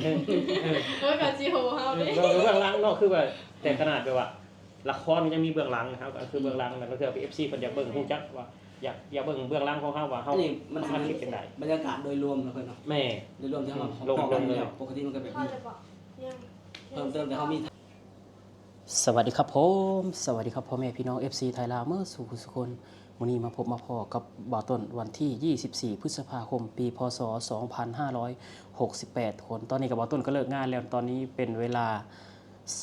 ເອີ ເອີ ໂອ້ຍ ກໍຊິໂຫເຮົາເດ້ ເອີ ເບື້ອງຫຼັງເນາະ ຄືວ່າ ແຕ່ຂະໜາດແບບວ່າ ລະຄອນຍັງມີເບື້ອງຫຼັງ ເຮົາກໍຄືເບື້ອງຫຼັງ ແລ້ວກໍເທື່ອເອັຟຊີເພິ່ນຢາກເບິ່ງ ຮູ້ຈັກວ່າ ຢາກ ຢາກເບິ່ງເບື້ອງຫຼັງຂອງເຮົາວ່າເຮົາ ອັນນີ້ມັນຊິ ເຮົາເຮັດຈັ່ງໃດ ບັນຍາກາດໂດຍລວມນະເພິ່ນເນາະ ແມ່ນ ໂດຍລວມທີ່ເຮົາ ອືມ ມາພໍ້ກັນນີ້ແຫຼະ ປົກກະຕິມັນກໍແບບນີ້ ເພີ່ມເຕີມແຕ່ເຮົາມີ ສະຫວັດດີຄັບຜົມ ສະຫວັດດີຄັບພໍ່ແມ່ພີ່ນ້ອງເອັຟຊີໄທລາວເໝິດສູ່ຜູ້ສູ່ຄົນ. ມື້ນີ້ມາພົບມາພໍ້ກັບບ່າວຕົ້ນ ວັນທີຊາວສີ່ ພຶດສະພາຄົມ ປີ ພ.ສ. ສອງພັນຫ້າຮ້ອຍຫົກສິບແປດ ທຸກຄົນ. ຕອນນີ້ກໍບ່າວຕົ້ນກໍເລີກງານແລ້ວ ຕອນນີ້ເປັນເວລາ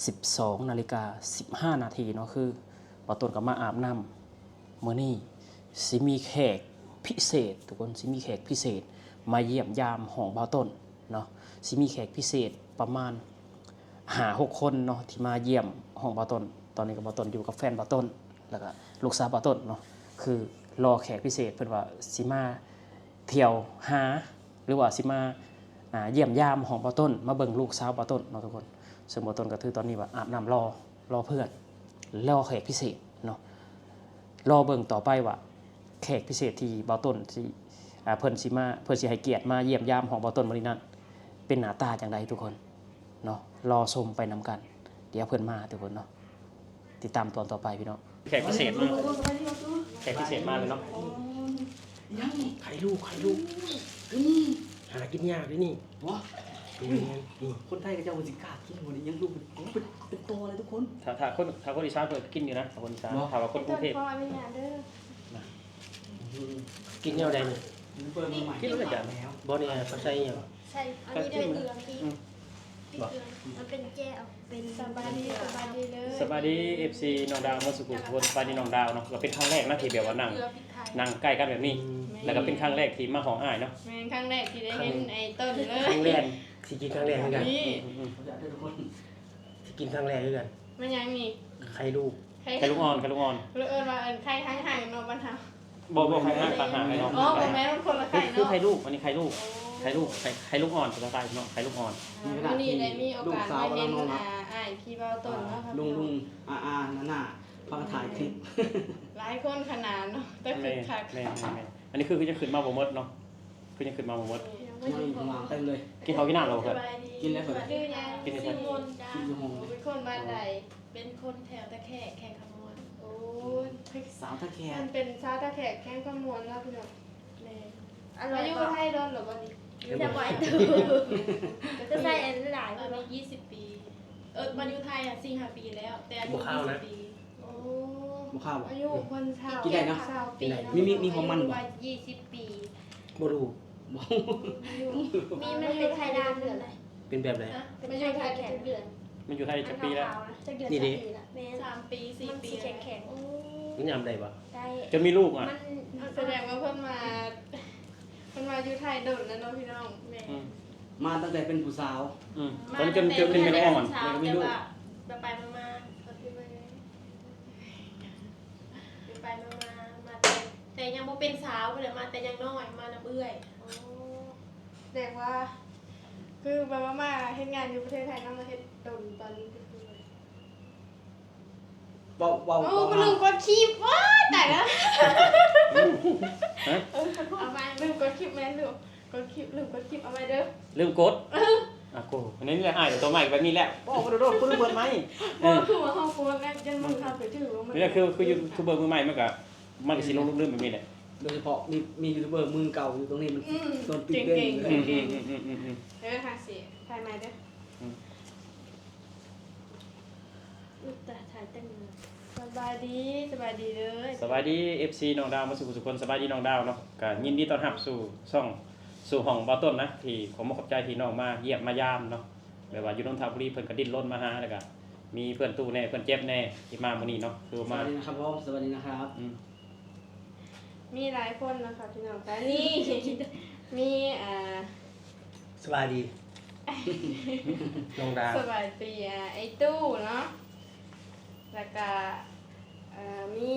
ສິບສອງນາລິກາສິບຫ້ານາທີເນາະ ຄືບ່າວຕົ້ນກໍມາອາບນ້ຳ. ມື້ນີ້ຊິມີແຂກພິເສດ ທຸກຄົນ ຊິມີແຂກພິເສດມາຢ້ຽມຢາມຫ້ອງບ່າວຕົ້ນເນາະ ຊິມີແຂກພິເສດປະມານ ຫ້າຫົກຄົນເນາະ ທີ່ມາຢ້ຽມຫ້ອງບ່າວຕົ້ນ. ຕອນນີ້ກໍບ່າວຕົ້ນຢູ່ກັບແຟນບ່າວຕົ້ນ ແລ້ວກໍລູກສາວບ່າວຕົ້ນເນາະ ຄືລໍແຂກພິເສດ ເພິ່ນວ່າຊິມາທ່ຽວຫາ ຫຼືວ່າຊິມາ ອ່າ ຢ້ຽມຢາມຫ້ອງບ່າວຕົ້ນ ມາເບິ່ງລູກສາວບ່າວຕົ້ນເນາະທຸກຄົນ. ເຊິ່ງບ່າວຕົ້ນກໍຖືຕອນນີ້ວ່າອາບນ້ຳລໍ ລໍເພື່ອນ ລໍແຂກພິເສດເນາະ. ລໍເບິ່ງຕໍ່ໄປວ່າແຂກພິເສດທີ່ບ່າວຕົ້ນຊິ ອ່າ ເພິ່ນຊິມາ ເພິ່ນຊິໃຫ້ກຽດມາຢ້ຽມຢາມຫ້ອງບ່າວຕົ້ນມື້ນີ້ນັ້ນ ເປັນໜ້າຕາຈັ່ງໃດທຸກຄົນເນາະ. ລໍຊົມໄປນຳກັນ ດຽວເພິ່ນມາທຸກຄົນເນາະ ຕິດຕາມຕອນຕໍ່ໄປພີ່ນ້ອງ. ແຂກພິເສດມາ ແຂກພິເສດມາແລ້ວເນາະ. ຍັງ ໄຂ່ລູກ ໄຂ່ລູກ ໂອ້ຍ ໂອ້ຍ ຫາກິນຍາກເດ້ນີ້. ບໍ່ ນີ້ ນີ້ ຄົນໄທເຂົາເຈົ້າບໍ່ຊິກ້າກິນບໍ່ນີ້ ຍັງລູກເປັນ ເປັນ ເປັນໂຕເລີຍທຸກຄົນ. ຖ້າ ຖ້າຄົນ ຖ້າຄົນອີສານເພິ່ນກິນຢູ່ນະ ຖ້າຄົນອີສານ. ຖ້າວ່າຄົນກຸງເທບ ຂໍອະນຸຍາດເດີ. ນະ ກິນແນວໃດນີ້? ເປີດໃໝ່ ກິນແລ້ວຈ້ະ. ບໍ່ ນີ້ເຂົາໃສ່ຫຍັງ? ໃສ່ອັນນີ້ເດີ ເກືອ ອືມ ມັນເປັນແຈ່ວ ເປັນ ສະບາຍດີ ສະບາຍດີເດີ ສະບາຍດີເອັຟຊີນ້ອງດາວເໝິດສູ່ຜູ້ສູ່ຄົນ. ສະບາຍດີນ້ອງດາວເນາະ ກໍເປັນຄັ້ງແລກນະທີ່ແບບວ່ານັ່ງ ເກືອ ພໍດໄທ ນັ່ງໃກ້ກັນແບບນີ້ ອືມ ແລ້ວກໍເປັນຄັ້ງແລກທີ່ມາຫ້ອງອ້າຍເນາະ. ແມ່ນ ຄັ້ງແລກທີ່ໄດ້ເຫັນໄອ້ຕົ້ນເລີຍ ຄັ້ງແລກທີ່ກິນ ຄັ້ງແລກຄືກັນ. ນີ້ ອືມ ອືມ ອືມ ທີ່ກິນຄັ້ງແລກຄືກັນ. ແມ່ນຫຍັງນີ້? ໄຂ່ລູກ ໄຂ່ ໄຂ່ລູກອ່ອນ ໄຂ່ລູກອ່ອນ ເອີ້ນວ່າ ເອີ້ນໄຂ່ໄຮໄຮເນາະບ້ານເຮົາ. ບໍ່ ບໍ່ ໄຂ່ຮາກຕ່າງຫາກເນາະ. ອໍ ບໍ່ແມ່ນ ມັນຄົນລະໄຂ່ເນາະ ຄືໄຂ່ລູກ. ອັນນີ້ໄຂ່ລູກ ໄຂ່ລູກ ໄຂ່ ໄຂ່ລູກອ່ອນ ພາສາໃຕ້ເນາະ ໄຂ່ລູກອ່ອນ. ມື້ນີ້ໄດ້ມີໂອກາດມາເຫັນ ອ່າ ອ້າຍພີ່ບ່າວຕົ້ນເນາະ ລຸງ ລຸງ ອາ ອາ ນ້າ ພາກັນຖ່າຍຄລິບ ຫຼາຍຄົນຂະໜາດເນາະ ແຕ່ຄຶກຄັກ. ແມ່ນ ແມ່ນ ແມ່ນ. ອັນນີ້ຄື ຄືຍັງຂຶ້ນມາບໍ່ໝົດເນາະ ຄືຍັງຂຶ້ນມາບໍ່ໝົດ. ຍັງບໍ່ທັນ ເຕັມເລີຍ. ກິນເຂົ້າກິນນ້ຳແລ້ວບໍ່? ກິນແລ້ວ. ຊື່ຫຍັງ? ຊື່ມົນດາ. ເປັນຄົນບ້ານໃດ? ເປັນຄົນແຖວທ່າແຂກ ແຂວງຄຳມ່ວນ. ໂອ້ຍ ສາວທ່າແຂກ ເພິ່ນເປັນຊາວທ່າແຂກ ແຂວງຄຳມ່ວນເນາະພີ່ນ້ອງ. ແມ່ນ. ມາຢູ່ໄທດົນແລ້ວບໍ່ນີ້? ແຊບບໍ່ອ້າຍຕູ້? ກໍໃສ່ອັນຫຼາຍ ຕອນນີ້ຊາວປີ ເອີ ມາຢູ່ໄທຫັ້ນສີ່ຫ້າປີແລ້ວ ແຕ່ອາຍຸຊາວປີ. ໂອ້ ບໍ່ຄາວບໍ່? ອາຍຸເພິ່ນຊາວ ກິນໄດ້ເນາະ ຊາວປີ. ມີ ມີ ມີຫອມມັນບໍ່? ອາຍຸຊາວປີ ບໍ່ຮູ້. ມີ ມັນເປັນໄຂ່ດາວເປັນແບບໃດ? ເປັນໄຂ່ດາວ. ມາຢູ່ໄທຈັກເດືອນ? ມາຢູ່ໄທຈັກປີແລ້ວ? ນີ້ເດ້ ແມ່ນ ສາມປີ ສີ່ປີ. ມັນຊິແຂງໆ. ໂອ້ ມັນຍຳໄດ້ບໍ່? ໄດ້ ຈົນມີລູກອ່ະ. ສະແດງວ່າເພິ່ນມາ ເພິ່ນມາຢູ່ໄທດົນແລ້ວເນາະພີ່ນ້ອງ. ແມ່ນ ອືມ ມາຕັ້ງແຕ່ເປັນຜູ້ສາວ. ອືມ ມາຕັ້ງແຕ່ ຈົນ ຈົນເປັນແມ່ອ່ອນ ແຕ່ວ່າໄປໆມາໆ ໄປໆມາໆ ມາແຕ່ ແຕ່ຍັງບໍ່ເປັນສາວພຸ້ນແຫຼະ ມາແຕ່ຍັງນ້ອຍ ມານຳເອື້ອຍ. ໂອ້ ສະແດງວ່າ ຄືແບບວ່າມາເຮັດງານຢູ່ປະເທດໄທເນາະ ມາເຮັດດົນຕອນນີ້ຄື ເວົ້າ ເວົ້າ ໂອ້ ເວົ້າ ລືມກົດຄລິບ. ວ້າຍ ຕາຍແລ້ວ. ຮະ? ເອົາໃໝ່ ລືມກົດຄລິບ. ແມ່ນ ລືມ ກົດຄລິບ ລືມກົດຄລິບ ເອົາໃໝ່ເດີ ລືມກົດ. ເອີ ອ່ະ ໂກ ອັນນີ້ແຫຼະ ອ້າຍກໍຕົວໃໝ່ແບບນີ້ແຫຼະ ບອກບໍ່ໂດດ ບໍ່ລືມເປີດໄມ. ເອີ ຄືວ່າເຮົາໂພສແລ້ວ ຢ້ານມືເຮົາໄປຖືວ່າມັນ ນີ້ແຫຼະ ຄື ຄືຢູທູບເບີມືໃໝ່ ມັນກໍ ມັນກໍຊິຫຼົງລືມແບບນີ້ແຫຼະ ໂດຍສະເພາະມີ ມີຢູທູບເບີມືເກົ່າຢູ່ຕົງນີ້ ມັນ ອືມ ໂດນຕິດເດ້ງ. ອືມ ເອີ ເຮົາຊິຖ່າຍໃໝ່ເດີ. ອືມ ອຸຍ ຕາຍ ຖ່າຍແຕ່ງໜ້າ. ສະບາຍດີ ສະບາຍດີເດີ ສະບາຍດີເອັຟຊີນ້ອງດາວ ໝົດສູ່ຜູ້ສູ່ຄົນ. ສະບາຍດີນ້ອງດາວເນາະ ກໍຍິນດີຕ້ອນຮັບສູ່ຊ່ອງ ສູ່ຫ້ອງບ່າວຕົ້ນນະ ທີ່ຂໍຂອບໃຈທີ່ນ້ອງມາຢ້ຽມມາຢາມເນາະ. ແບບວ່າຢູ່ນົນທະບູລີ ເພິ່ນກໍດີ້ນລົນມາຫາ ແລ້ວກໍມີເພື່ອນຕູ້ແດ່ ເພື່ອນເຈັບແດ່ ທີ່ມາມື້ນີ້ເນາະ ຄືວ່າມາ. ສະຫວັດດີນະຄັບຜົມ ສະຫວັດດີນະຄັບ. ອືມ ມີຫຼາຍຄົນເນາະ ພີ່ນ້ອງ. ຕອນນີ້ມີ ອ່າ ສະບາຍດີ ນ້ອງດາວ ສະບາຍດີ ອ່າ ໄອ້ຕູ້ເນາະ ແລ້ວກະ ເອີ ມີ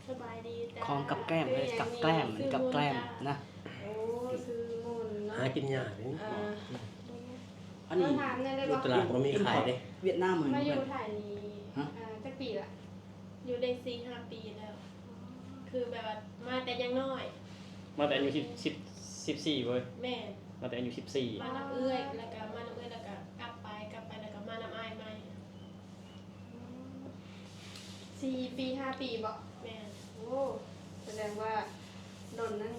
ສະບາຍດີ ຂອງກັບແກ້ມເດ້ ກັບແກ້ມ ກັບແກ້ມນະ. ໂອ້ ຊື່ມົນເນາະ ຫາກິນຍາກເດ້. ອ່າ ອັນນີ້ຢູ່ຕະຫຼາດບໍ່ມີຂາຍເດ້ ຫວຽດນາມ. ມາຢູ່ໄທນີ້ ຮະ ອ່າ ຈັກປີລະ? ຢູ່ໄດ້ສີ່ຫ້າປີແລ້ວ ຄືແບບວ່າມາແຕ່ຍັງນ້ອຍ ມາແຕ່ອາຍຸສິບ ສິບ ສິບສີ່ເວີຍ. ແມ່ນ ຕັ້ງແຕ່ອາຍຸສິບສີ່ ມານຳເອື້ອຍ ແລ້ວກໍມານຳເອື້ອຍ ແລ້ວກໍກັບໄປ ກັບໄປແລ້ວກໍມານຳອ້າຍໃໝ່. ສີ່ປີ ຫ້າປີບໍ? ແມ່ນ. ໂອ້ ສະແດງວ່າດົນນັ້ນ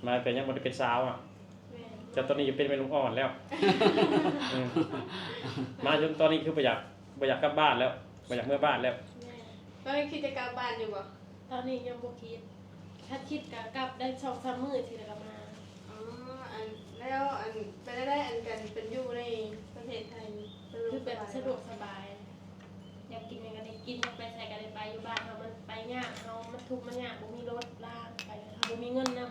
ມາແຕ່ຍັງບໍ່ໄດ້ເປັນສາວອະ. ແມ່ນ. ເຈົ້າຕອນນີ້ຢູ່ເປັນແມ່ລູກອ່ອນແລ້ວ. ເອີ ມາຈົນຕອນນີ້ຄືບໍ່ຢາກ ບໍ່ຢາກກັບບ້ານແລ້ວ ບໍ່ຢາກເມືອບ້ານແລ້ວ. ແມ່ນ. ຕອນນີ້ຄິດຈະກັບບ້ານຢູ່ບໍ່? ຕອນນີ້ຍັງບໍ່ຄິດ ຄັນຄິດກໍກັບໄດ້ສອງສາມມື້ ຊິໄດ້ກັບມາ. ອໍ ອັນ ແລ້ວ ອັນ ເປັນແນວໃດ ອັນ ການເປັນຢູ່ໃນປະເທດໄທ? ຄືແບບສະດວກສະບາຍ ຢາກກິນຫຍັງກໍໄດ້ກິນ ຢາກໄປໃສກໍໄດ້ໄປ. ຢູ່ບ້ານເຮົາມັນໄປຍາກ ເຮົາມັນທຸກມັນຍາກ ບໍ່ມີລົດລາງໄປ ເຮົາບໍ່ມີເງິນນຳ.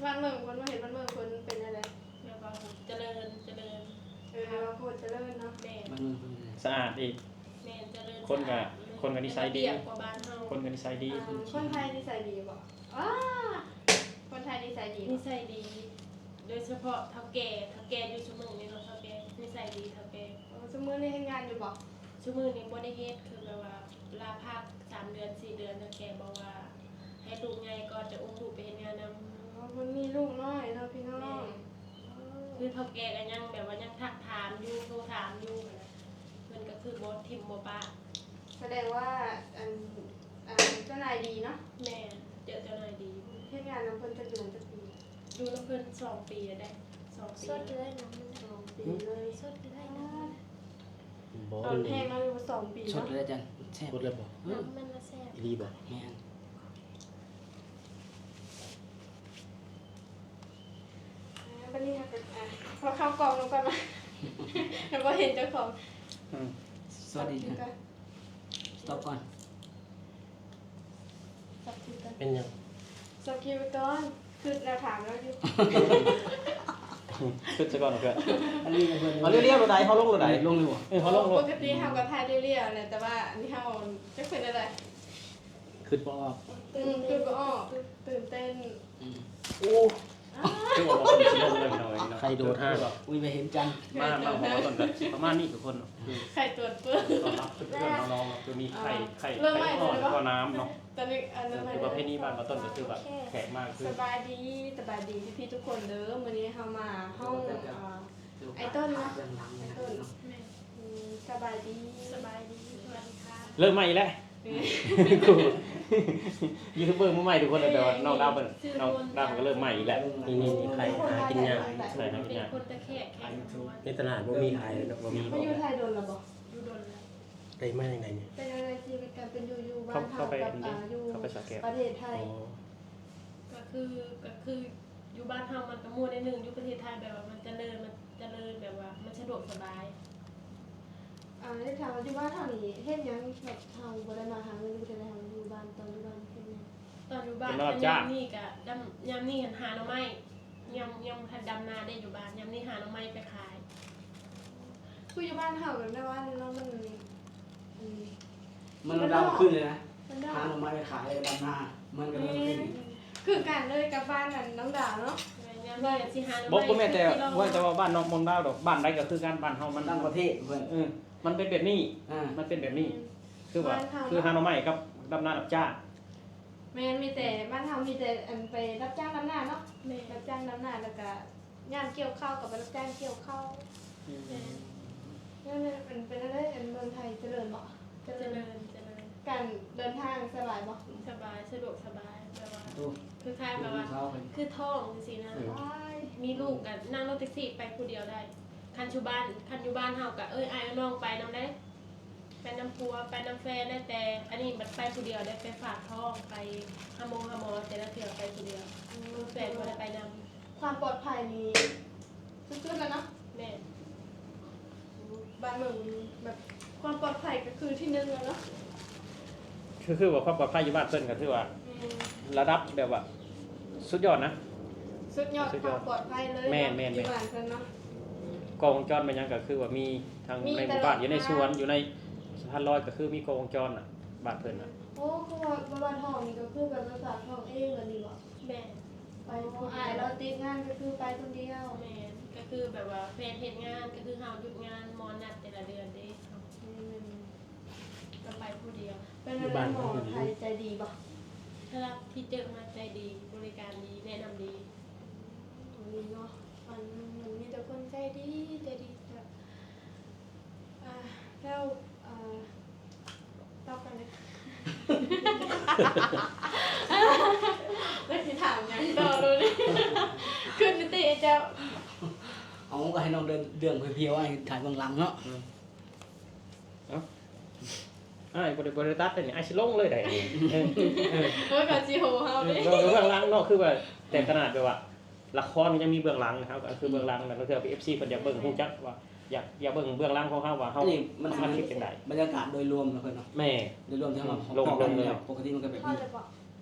ບ້ານເມືອງເພິ່ນ ມາເຮັດບ້ານເມືອງເພິ່ນເປັນແນວໃດ? ແບບວ່າຈະເລີນ ຈະເລີນ. ເອີ ແບບວ່າໂຄດຈະເລີນເນາະ. ແມ່ນ. ບ້ານເມືອງເພິ່ນສະອາດອີກ. ແມ່ນ ຈະເລີນ ຄົນກໍ ສະອາດ ຄົນກໍນິໄສດີ ລະບຽບກວ່າບ້ານເຮົາ. ຄົນກໍນິໄສດີ. ອືມ ຄົນໄທນິໄສດີບໍ່? ອາ ຄົນໄທນິໄສດີບໍ່? ນິໄສດີ ໂດຍສະເພາະເຖົ້າແກ່ ເຖົ້າແກ່ຢູ່ຊຸມື້ນີ້ເນາະ ເຖົ້າແກ່ນິໄສດີ ເຖົ້າແກ່. ເອີ ຊຸມື້ນີ້ເຮັດງານຢູ່ບໍ່? ຊຸມື້ນີ້ບໍ່ໄດ້ເຮັດ ຄືແບບວ່າລາພັກສາມເດືອນສີ່ເດືອນ ເຖົ້າແກ່ບອກວ່າໃຫ້ລູກໃຫຍ່ກ່ອນ ຈະອຸ້ມລູກໄປເຮັດງານນຳ. ອໍ ເພິ່ນມີລູກນ້ອຍເນາະ ພີ່ນ້ອງ. ແມ່ນ. ຄືເຖົ້າແກ່ກໍຍັງແບບວ່າຍັງທັກຖາມຢູ່ ໂທຖາມຢູ່ຫັ້ນນະ ເພິ່ນກໍຄືບໍ່ຖິ້ມບໍ່ປະ. ສະແດງວ່າ ອັນ ອັນ ເຈົ້ານາຍດີເນາະ? ແມ່ນ ເຈົ້າ ເຈົ້ານາຍດີ. ເຮັດງານນຳເພິ່ນຈັກເດືອນຈັກປີ? ຢູ່ນຳເພິ່ນສອງປີແລ້ວເດ້ ສອງປີ. ສົດເລີຍນະ ສອງປີເລີຍ. ສົດເລີຍນະ. ບໍ່ ຕອນແຮງເຮົາຢູ່ສອງປີເນາະ. ສົດເລີຍອາຈານ ແຊບ ສົດເລີຍບໍ່? ອືມ ນ້ຳມັນລະແຊບ ອີ່ຫຼີບໍ່? ແມ່ນ. ອ່າ ບັດນີ້ເຮົາກໍ ອ່າ ຂໍເຂົ້າກ້ອງນຳກ່ອນເນາະ ແລ້ວບໍ່ເຫັນເຈົ້າຂອງ. ອືມ ສະຕັອບຄລິບກ່ອນ ສະຕັອບຄລິບກ່ອນ. ເປັນຫຍັງ? ສະຕັອບຄລິບໄວ້ກ່ອນ ຄິດແນວຖາມລາວຢູ່. ຄິດຊະກ່ອນເພື່ອນ. ອັນນີ້ເພິ່ນ ເອົາລຽວໆໂລດໃດ ເຮົາລົງໂລດໃດ ລົງເລີຍບໍ່? ເອີ ເຮົາລົງໂລດ. ປົກກະຕິເຮົາກໍຖ່າຍລຽວໆແຫຼະ ແຕ່ວ່າອັນນີ້ເຮົາ ຈັກເປັນແນວໃດ ຄິດບໍ່ອອກ. ຕື່ນ ຄິດບໍ່ອອກ ຕື່ນເຕັ້ນ. ອືມ ໂອ້ ຄືວ່າບໍ່ເປັນຊິລົງເລີຍ ພີ່ນ້ອງເອີຍເນາະ. ໄຂ່ໂດດຫາງ ອຸ້ຍ ໄປເຫັນຈັນ. ມາ ມາ ເຮົາກໍຕ້ອງແບບປະມານນີ້ທຸກຄົນເນາະ. ອືມ ໄຂ່ຕົວເປີ ຕ້ອນຮັບເພື່ອນນ້ອງໆເນາະ ຄືມີໄຂ່ ອ່າ ໄຂ່ ໄຂ່ອ່ອນ ແລ້ວກໍນ້ຳເນາະ. ຕອນນີ້ ອ່າ ເລີ່ມໃໝ່ ຄືປະເພນີບ້ານບ່າວຕົ້ນກໍຄືວ່າແຂກມາ ຄື ສະບາຍດີ ສະບາຍດີພີ່ໆທຸກຄົນເດີ. ມື້ນີ້ເຮົາມາຫ້ອງ ອ່າ ອ້າຍຕົ້ນເນາະ ອ້າຍຕົ້ນ. ແມ່ນ. ອືມ ສະບາຍດີ ສະບາຍດີ ສະຫວັດດີຄ່ະ. ເລີ່ມໃໝ່ອີກແລ້ວ ເອີ ຢູທູບເບີມືໃໝ່ທຸກຄົນ. ແຕ່ວ່ານ້ອງດາວເພິ່ນ ນ້ອງດາວເພິ່ນກໍເລີ່ມໃໝ່ອີກແລ້ວ. ນີ້ໆ ນີ້ ໄຂ່ຫາກິນຍາກ ໄຂ່ຫາກິນຍາກ. ເປັນຄົນຕະແຄກແຂກ ໃນຕະຫຼາດບໍ່ມີຂາຍເນາະ ບໍ່ມີ. ມາຢູ່ໄທດົນແລ້ວບໍ່? ຢູ່ດົນແລ້ວ. ໄດ້ມາຈັ່ງໃດນີ້? ເປັນຈັ່ງໃດຊີວິດການເປັນຢູ່ ຢູ່ບ້ານເຮົາກັບ ອ່າ ຢູ່ປະເທດໄທ? ອໍ ກໍຄື ກໍຄືຢູ່ບ້ານເຮົາມັນກໍມ່ວນໜ້ອຍໜຶ່ງ ຢູ່ປະເທດໄທແບບວ່າມັນຈະເລີນ ມັນຈະເລີນແບບວ່າມັນສະດວກສະບາຍ. ອ່າ ຢາກຖາມວ່າຢູ່ບ້ານເຮົານີ້ເຮັດຫຍັງ ແບບເຮົາບໍ່ໄດ້ມາຫາເງິນຢູ່ປະເທດໄທ ເຮົາຢູ່ບ້ານ ຕອນຢູ່ບ້ານເຮັດຫຍັງ? ຕອນຢູ່ບ້ານ ເປັນຮັບຈ້າງ. ຍາມນີ້ກະດຳ ຍາມນີ້ຫັ້ນຫາໜໍ່ໄມ້ ຍັງ ຍັງບໍ່ທັນດຳນາເດ້ຢູ່ບ້ານ ຍາມນີ້ຫາໜໍ່ໄມ້ໄປຂາຍ. ຄືຢູ່ບ້ານເຮົາແບບໃນບ້ານເນາະ ມັນ ອືມ ມັນດຳຂຶ້ນເລີຍນະ ມັນດຳ ຫາໜໍ່ໄມ້ໄປຂາຍ ດຳນາ ມັນກໍເລີ່ມຂຶ້ນ. ຄືກັນເລີຍກັບບ້ານອັນນ້ອງດາວເນາະ. ແມ່ນ ຍາມນີ້ຊິຫາໜໍ່ໄມ້ ບໍ່ ບໍ່ແມ່ນແຕ່ ຄື ວ່າແຕ່ວ່າບ້ານນ້ອງ ນ້ອງດາວດອກ ບ້ານໃດກໍຄືກັນ ບ້ານເຮົາມັນ ຕ່າງປະເທດເພິ່ນ ເອີ ມັນເປັນແບບນີ້ ອ່າ ມັນເປັນແບບນີ້. ອືມ ຄືວ່າ ບ້ານເຮົາ ຄືຫາໜໍ່ໄມ້ກັບດຳນາຮັບຈ້າງ. ແມ່ນ ມີແຕ່ ອືມ ບ້ານເຮົາມີແຕ່ອັນໄປຮັບຈ້າງດຳນາເນາະ. ແມ່ນ ຮັບຈ້າງດຳນາ ແລ້ວກະ ຍາມກ່ຽວເຂົ້າກໍໄປຮັບຈ້າງກ່ຽວເຂົ້າ. ອືມ ແມ່ນ. ແລ້ວມັນເປັນ ເປັນແນວໃດ ອັນເມືອງໄທຈະເລີນບໍ່? ຈະເລີນ ຈະເລີນ ຈະເລີນ. ການເດີນທາງສະບາຍບໍ່? ສະບາຍ ສະດວກສະບາຍ ແບບວ່າ ໂອ້ ຄືຄ້າຍແບບວ່າ ຄືທ້ອງຈັ່ງຊີ້ນະ. ເອີ ມີລູກກໍນັ່ງລົດແທັກຊີໄປຜູ້ດຽວໄດ້. ຄັນຢູ່ບ້ານ ຄັນຢູ່ບ້ານເຮົາກໍເອີ້ນອ້າຍເອີ້ນນ້ອງໄປນຳໄດ້. ໄປນຳຜົວ ໄປນຳແຟນໄດ້ ແຕ່ອັນນີ້ບັດໄປຜູ້ດຽວໄດ້ ໄປຝາກທ້ອງ ໄປຫາໂມງຫາໝໍ ແຕ່ລະເທື່ອໄປຜູ້ດຽວ. ອືມ ແຟນບໍ່ໄດ້ໄປນຳ. ຄວາມປອດໄພນີ້ສຸດໆແລ້ວເນາະ. ແມ່ນ. ບ້ານເມືອງແບບຄວາມປອດໄພກໍຄືທີໜຶ່ງແລ້ວເນາະ. ຄື ຄືວ່າຄວາມປອດໄພຢູ່ບ້ານເພິ່ນກໍຖືວ່າ ແມ່ນ ລະດັບແບບວ່າສຸດຍອດນະ. ສຸດຍອດ ສຸດຍອດ ຄວາມປອດໄພເລີຍ. ແມ່ນ ເນາະ ແມ່ນ ຢູ່ ແມ່ນ ບ້ານເພິ່ນເນາະ. ກ້ອງວົງຈອນແມ່ນຫຍັງກໍຄືວ່າມີທັງ ມີ ໃນໝູ່ບ້ານ ຕະຫຼອດ ຢູ່ໃນສວນ ຢູ່ໃນສະພານລອຍ ກໍຄືມີກ້ອງວົງຈອນນະ ບ້ານເພິ່ນນະ. ໂອ້ ຄືວ່າບ້ານທ້ອງນີ້ກໍຄືແບບໄປຝາກທ້ອງເອງແບບນີ້ບໍ່? ແມ່ນ. ໄປຜູ້ດຽວ. ອ້າຍລາວຕິດງານກໍຄືໄປຄົນດຽວ. ແມ່ນ. ກໍຄືແບບວ່າແຟນເຮັດງານ ກໍຄືເຮົາຢຸດງານ ໝໍນັດແຕ່ລະເດືອນເດ້. ແມ່ນ. ກໍໄປຜູ້ດຽວ. ເປັນແນວໃດ ໝໍໄທໃຈດີບໍ່? ສຳລັບທີ່ເຈີມາໃຈດີ ບໍລິການດີ ແນະນຳດີ. ອືມ ນີ້ເນາະ ມັນ ມັນມີແຕ່ຄົນໃຈດີ ໃຈດີແບບ ອ່າ ແລ້ວ ອ່າ ຕອບກັນເດີ ແລ້ວຊິຖາມຫຍັງຕໍ່ໂລດນີ້ ຂຶ້ນຕິເຈົ້າ ເອົາ ກໍໃຫ້ນ້ອງເດີນເລື່ອງພຽວໆ ໃຫ້ຖ່າຍເບື້ອງຫຼັງເນາະ ອືມ ເອົ້າ ອ້າຍບໍ່ໄດ້ ບໍ່ໄດ້ຕັດເດ້ນີ້ ອ້າຍຊິລົງເລີຍໄດ໋ ເອີ ເອີ ເອີ ເອີ ກໍຊິໂຫເຮົາເດ້ ເອີ ເບື້ອງຫຼັງເນາະ ຄືວ່າ ແຕ່ຂະໜາດແບບວ່າ ລະຄອນມັນຍັງມີເບື້ອງຫຼັງນະ ເຮົາກໍຄືເບື້ອງຫຼັງນະ ລາງເທື່ອເອັຟຊີເພິ່ນຢາກເບິ່ງ ອືມ ຮູ້ຈັກວ່າ ຢາກ ຢາກເບິ່ງເບື້ອງຫຼັງຂອງເຮົາວ່າເຮົາ ອັນນີ້ມັນ ເຮົາເຮັດຈັ່ງໃດ ບັນຍາກາດໂດຍລວມນະເພິ່ນເນາະ ແມ່ນ ໂດຍລວມທີ່ເຮົາ ອືມ ມາ ລົງ ລົງເລີຍ ປົກກະຕິມັນກໍແບບນີ້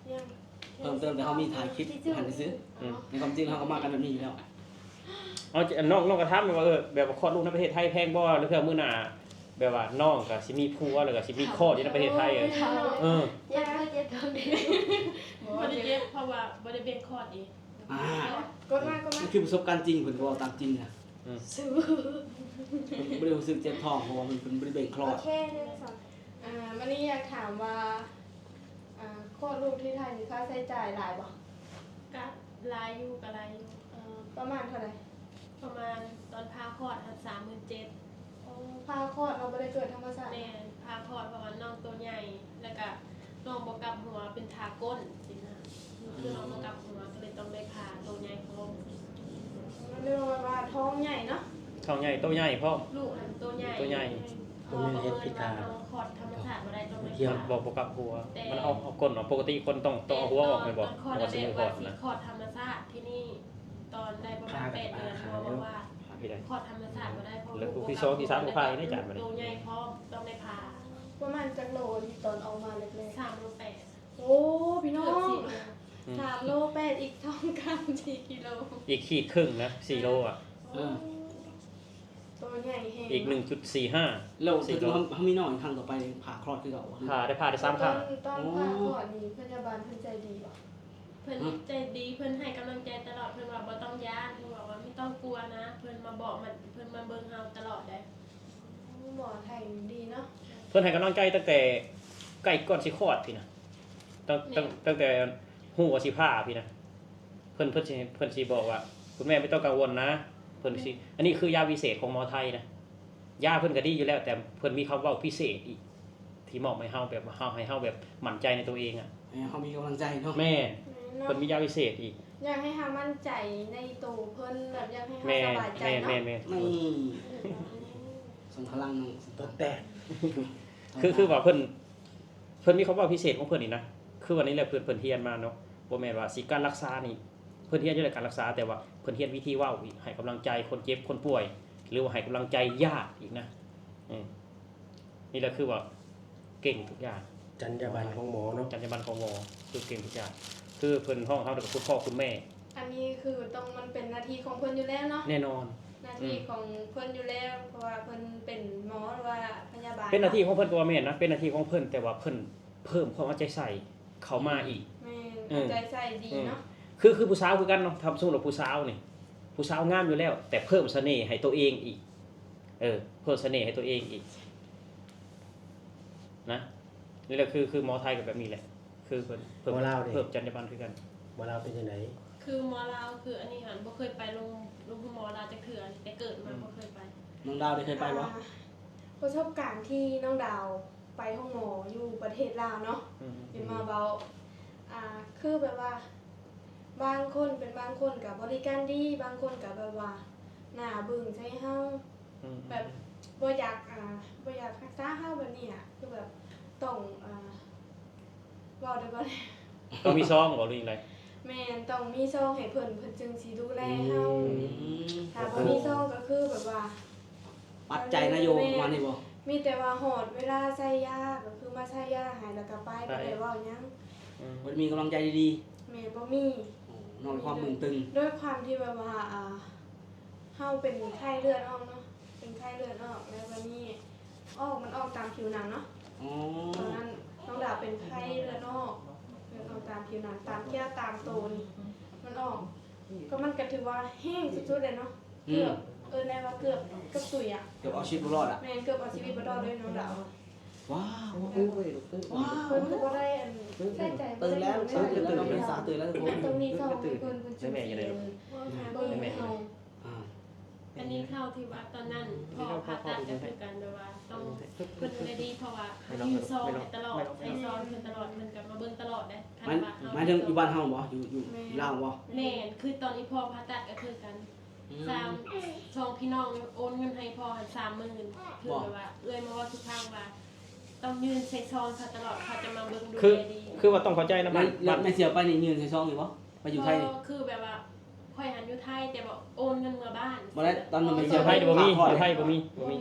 ເພີ່ມເຕີມແຕ່ເຮົາມີຖ່າຍຄລິບຫັ້ນຊື່ໆ ອືມ ໃນຄວາມຈິງເຮົາກໍມາກັນແບບນີ້ຢູ່ແລ້ວ ເອົາ ນ້ອງ ນ້ອງກໍຖາມແບບວ່າ ເອີ ແບບວ່າຄອດລູກໃນປະເທດໄທແພງບໍ່ ລະເທື່ອມື້ໜ້າ ແບບວ່ານ້ອງກໍຊິມີຜົວ ແລ້ວກໍຊິມີຄອດຢູ່ໃນປະເທດໄທ ເອີ ເອີ ເຈັບ ເຈັບທ້ອງ ບໍ່ໄດ້ເຈັບ ເພາະວ່າບໍ່ໄດ້ແບ່ງຄອດເອງ ອ່າ ກົດມາ ກົດມາ ຄືປະສົບການຈິງ ເພິ່ນກໍເວົ້າຕາມຈິງນະ ອືມ ບໍ່ໄດ້ຮູ້ສຶກເຈັບທ້ອງ ເພາະວ່າເພິ່ນ ເພິ່ນບໍ່ໄດ້ແບ່ງຄອດ ໂອເຄ ໜຶ່ງ ສອງ ອ່າ ມື້ນີ້ຢາກຖາມວ່າ ອ່າ ຄອດລູກທີ່ໄທນີ້ຄ່າໃຊ້ຈ່າຍຫຼາຍບໍ່? ກະຫຼາຍຢູ່ ກະຫຼາຍຢູ່ ເອີ ປະມານເທົ່າໃດ? ປະມານຕອນຜ່າຄອດຫັ້ນ ສາມໝື່ນເຈັດ ອໍ ຜ່າຄອດເນາະ ບໍ່ໄດ້ເກີດທຳມະຊາດ ແມ່ນ ຜ່າຄອດ ເພາະວ່ານ້ອງໂຕໃຫຍ່ ແລ້ວກະນ້ອງບໍ່ກັບຫົວ ເປັນຖ້າກົ້ນຊີ້ນະ ຄືນ້ອງບໍ່ກັບຫົວ ກໍເລີຍຕ້ອງໄດ້ຜ່າໂຕໃຫຍ່ພ້ອມ ເອີ້ນວ່າທ້ອງໃຫຍ່ເນາະ ທ້ອງໃຫຍ່ ໂຕໃຫຍ່ພ້ອມ ລູກຫັ້ນໂຕໃຫຍ່ ໂຕໃຫຍ່ ແມ່ນ ເພາະວ່າປະເມີນວ່ານ້ອງຄອດທຳມະຊາດບໍ່ໄດ້ ຕ້ອງໄດ້ຜ່າ ບໍ່ ບໍ່ກັບຫົວ ແຕ່ມັນເອົາ ເອົາກົ້ນອອກ ປົກກະຕິຄົນຕ້ອງ ຕ້ອງເອົາຫົວອອກແມ່ນບໍ່? ຕອນຄອດ ຕອນທີ່ຄອດທຳມະຊາດ ທີ່ນີ້ຕອນໄດ້ປະມານແປດເດືອນ ໝໍບອກວ່າ ຄອດທຳມະຊາດບໍ່ໄດ້ ເພາະລູກ ລູກທີສອງທີສາມກໍຜ່າແລ້ວ ໂຕໃຫຍ່ພ້ອມ ຕ້ອງໄດ້ຜ່າ ປະມານຈັກໂລນີ້ຕອນອອກມາແລກໆ? ສາມໂລແປດ ໂອ້ ພີ່ນ້ອງ ເກືອບສີ່ໂລ ອືມ ສາມໂລແປດ ອີກທ້ອງກາງສີ່ກິໂລ ອີກຂີດເຄິ່ງນະ ສີ່ໂລອະ ເອີ ໂຕໃຫຍ່ແຮງ ອີກໜຶ່ງຈຸດສີ່ຫ້າ ແລ້ວເຮົາ ເຮົາມີນ້ອງອີກຄັ້ງຕໍ່ໄປ ຜ່າຄອດຄືເກົ່າບໍ່? ຜ່າ ໄດ້ຜ່າໄດ້ສາມຄັ້ງ ຕອນ ຕອນຜ່າຄອດນີ້ ພະຍາບານເພິ່ນໃຈດີບໍ່? ເພິ່ນໃຈດີ ເພິ່ນໃຫ້ກຳລັງໃຈຕະຫຼອດ ເພິ່ນວ່າບໍ່ຕ້ອງຢ້ານ ເພິ່ນບອກວ່າບໍ່ຕ້ອງກົວນະ ເພິ່ນມາບອກ ເພິ່ນມາເບິ່ງເຮົາຕະຫຼອດເດ້ ໝໍໄທດີເນາະ ເພິ່ນໃຫ້ກຳລັງໃຈຕັ້ງແຕ່ໃກ້ກ່ອນຊິຄອດພີ້ນະ ຕັ້ງ ຕັ້ງ ຕັ້ງແຕ່ຮູ້ວ່າຊິຜ່າພີ້ນະ ເພິ່ນ ເພິ່ນຊິ ເພິ່ນຊິບອກວ່າ ຄຸນແມ່ບໍ່ຕ້ອງກັງວົນນະ ເພິ່ນຊິ ອັນນີ້ຄືຢາວິເສດຂອງໝໍໄທນະ ຢາເພິ່ນກໍດີຢູ່ແລ້ວ ແຕ່ເພິ່ນມີຄຳເວົ້າພິເສດອີກ ທີ່ມອບໃຫ້ເຮົາ ແບບວ່າເຮົາ ໃຫ້ເຮົາແບບໝັ້ນໃຈໃນໂຕເອງອະ ໃຫ້ເຮົາມີກຳລັງໃຈເນາະ ແມ່ນ ແມ່ນເນາະ ເພິ່ນມີຢາວິເສດອີກ ຢາກໃຫ້ເຮົາໝັ້ນໃຈໃນໂຕເພິ່ນ ແບບຢາກໃຫ້ເຮົາ ແມ່ນ ສະບາຍໃຈເນາະ ແມ່ນໆໆ ອືມ ສົ່ງພະລັງ ຕົວແຕກ ຄື ຄືວ່າເພິ່ນ ເພິ່ນມີຄວາມເວົ້າພິເສດຂອງເພິ່ນນີ້ນະ ຄືວ່ານີ້ແຫຼະ ເພິ່ນ ເພິ່ນຮຽນມາເນາະ ບໍ່ແມ່ນວ່າຊິການລັກສານີ້ ເພິ່ນຮຽນຢູ່ແລ້ວການລັກສາ ແຕ່ວ່າເພິ່ນຮຽນວິທີເວົ້າອີກ ໃຫ້ກຳລັງໃຈຄົນເຈັບຄົນປ່ວຍ ຫຼືວ່າໃຫ້ກຳລັງໃຈຍາດອີກນະ ເອີ ນີ້ແຫຼະຄືວ່າເກັ່ງທຸກຢ່າງ ຈັນຍາບັນຂອງໝໍເນາະ ຈັນຍາບັນຂອງໝໍ ຄືເກັ່ງທຸກຢ່າງ ຄືເພິ່ນຮ້ອງເຮົາ ແລ້ວກໍຄຸນພໍ່ຄຸນແມ່ ອັນນີ້ຄືຕ້ອງ ມັນເປັນໜ້າທີ່ຂອງເພິ່ນຢູ່ແລ້ວເນາະ ແນ່ນອນ ໜ້າທີ່ ອືມ ຂອງເພິ່ນຢູ່ແລ້ວ ເພາະວ່າເພິ່ນເປັນໝໍ ຫຼືວ່າພະຍາບານ ເປັນໜ້າທີ່ຂອງເພິ່ນກໍວ່າແມ່ນນະ ເປັນໜ້າທີ່ຂອງເພິ່ນ ແຕ່ວ່າເພິ່ນເພີ່ມຄວາມເອົາໃຈໃສ່ເຂົ້າມາອີກ ແມ່ນ ເອີ ເອົາໃຈໃສ່ດີເນາະ ອືມ ຄື ຄືຜູ້ສາວຄືກັນເນາະ ຖ້າສົມມຸດວ່າຜູ້ສາວນີ້ ຜູ້ສາວງາມຢູ່ແລ້ວ ແຕ່ເພີ່ມສະເໜ່ໃຫ້ໂຕເອງອີກ ເອີ ເພີ່ມສະເໜ່ໃຫ້ໂຕເອງອີກນະ ນີ້ແຫຼະ ຄື ຄືໝໍໄທກໍແບບນີ້ແຫຼະ ຄືເພິ່ນ ເພິ່ນ ໝໍລາວເດ້ ເພີ່ມຈັນຍາບັນຄືກັນ ໝໍລາວເປັນຈັ່ງໃດ? ຄືໝໍລາວ ຄືອັນນີ້ຫັ້ນ ບໍ່ເຄີຍໄປໂຮງ ໂຮງໝໍລາວຈັກເທື່ອ ແຕ່ເກີດມາ ອືມ ບໍ່ເຄີຍໄປ ນ້ອງດາວໄດ້ເຄີຍໄປບໍ່? ອ່າ ປະສົບການທີ່ນ້ອງດາວໄປໂຮງໝໍຢູ່ປະເທດລາວເນາະ ອືມ ຊິມາເວົ້າ ອ່າ ຄືແບບວ່າ ບາງຄົນເປັນບາງຄົນກໍບໍລິການດີ ບາງຄົນກໍແບບວ່າໜ້າບຶ້ງໃສ່ເຮົາ ອືມ ແບບບໍ່ຢາກ ອ່າ ບໍ່ຢາກຮັກສາເຮົາແບບນີ້ອະ ຄືແບບຕ້ອງ ອ່າ ເວົ້າໄດ້ບໍ່? ຕ້ອງມີຊອງບໍ່ ຫຼືຈັ່ງໃດ? ແມ່ນ ຕ້ອງມີຊອງໃຫ້ເພິ່ນ ເພິ່ນຈຶ່ງຊິດູແລເຮົາ ອືມ ຖ້າບໍ່ມີຊອງກໍຄືແບບວ່າ ປັດໃຈນະໂຍມ ແມ່ນ ປະມານນີ້ບໍ່? ມີແຕ່ວ່າຮອດເວລາໃສ່ຢາ ກໍຄືມາໃສ່ຢາໃຫ້ ແລ້ວກໍໄປ ໄປ ບໍ່ໄດ້ເວົ້າຫຍັງ ອືມ ບໍ່ໄດ້ມີກຳລັງໃຈດີໆ ແມ່ນ ບໍ່ມີ ໂອ້ ນອນຄວາມມຶນຕຶງ ດ້ວຍຄວາມທີ່ແບບວ່າ ອ່າ ເຮົາເປັນໄຂ້ເລືອດອອກເນາະ ເປັນໄຂ້ເລືອດອອກ ແລ້ວບາດນີ້ອອກ ມັນອອກຕາມຜິວໜັງເນາະ ອໍ ຕອນນັ້ນນ້ອງດາວເປັນໄຂ້ເລືອດອອກ ເລືອດອອກຕາມຜິວໜັງ ຕາມແກ້ວ ຕາມໂຕນີ້ ມັນອອກ ກໍມັນກໍຖືວ່າແຮງສຸດໆເລີຍເນາະ ອືມ ເກືອບ ເອີ້ນໄດ້ວ່າເກືອບ ເກືອບຕຸຍອະ ເກືອບເອົາຊີວິດບໍ່ລອດອະ ແມ່ນ ເກືອບເອົາຊີວິດບໍ່ລອດເລີຍນ້ອງດາວ ວ້າວ ໂອ້ຍ ເພິ່ນກໍບໍ່ໄດ້ອັນໃສ່ໃຈ ເຕີນແລ້ວ ເຕີນແລ້ວ ເຕີນແລ້ວ ເຕີນແລ້ວ ເຕີນແລ້ວ ເບິ່ງໃຫ້ເຮົາ ອັນນີ້ຂ່າວທີ່ວ່າຕອນນັ້ນພໍ່ຜ່າຕັດກໍຄືກັນ ແບບວ່າຕ້ອງເພິ່ນດູແລດີ ເພາະວ່າເຮົາຍື່ນຊອງໃຫ້ຕະຫຼອດ ໃສ່ຊອງເພິ່ນຕະຫຼອດ ເພິ່ນກໍມາເບິ່ງຕະຫຼອດເດ້. ຄັນວ່າເຮົາ ໝາຍເຖິງຢູ່ບ້ານເຮົາບໍ? ຢູ່ ຢູ່ລາວບໍ? ແມ່ນ ຄືຕອນທີ່ພໍ່ຜ່າຕັດກໍຄືກັນ ສາມ ສອງພີ່ນ້ອງໂອນເງິນໃຫ້ພໍ່ຫັ້ນ ສາມໝື່ນ ຄືແບບວ່າເອື້ອຍມາເວົ້າສູ່ຟັງວ່າ ຕ້ອງຍື່ນໃສ່ຊອງເຂົາຕະຫຼອດ ເຂົາຈະມາເບິ່ງດູແລດີ. ຄືວ່າຕ້ອງເຂົ້າໃຈນຳ ແລ້ວແມ່ຊິເອົາໄປນີ້ຍື່ນໃສ່ຊອງຢູ່ບໍ? ໄປຢູ່ໄທນີ້ ຄືແບບວ່າຂ້ອຍຫັ້ນຢູ່ໄທ ແຕ່ວ່າໂອນເງິນເມືອບ້ານ. ບໍ່ໄດ້ ຕອນນັ້ນແມ່ຊິເອົາໄປ ຢູ່ໄທບໍ່ມີ ຢູ່ໄທບໍ່ມີ ບໍ່ມີ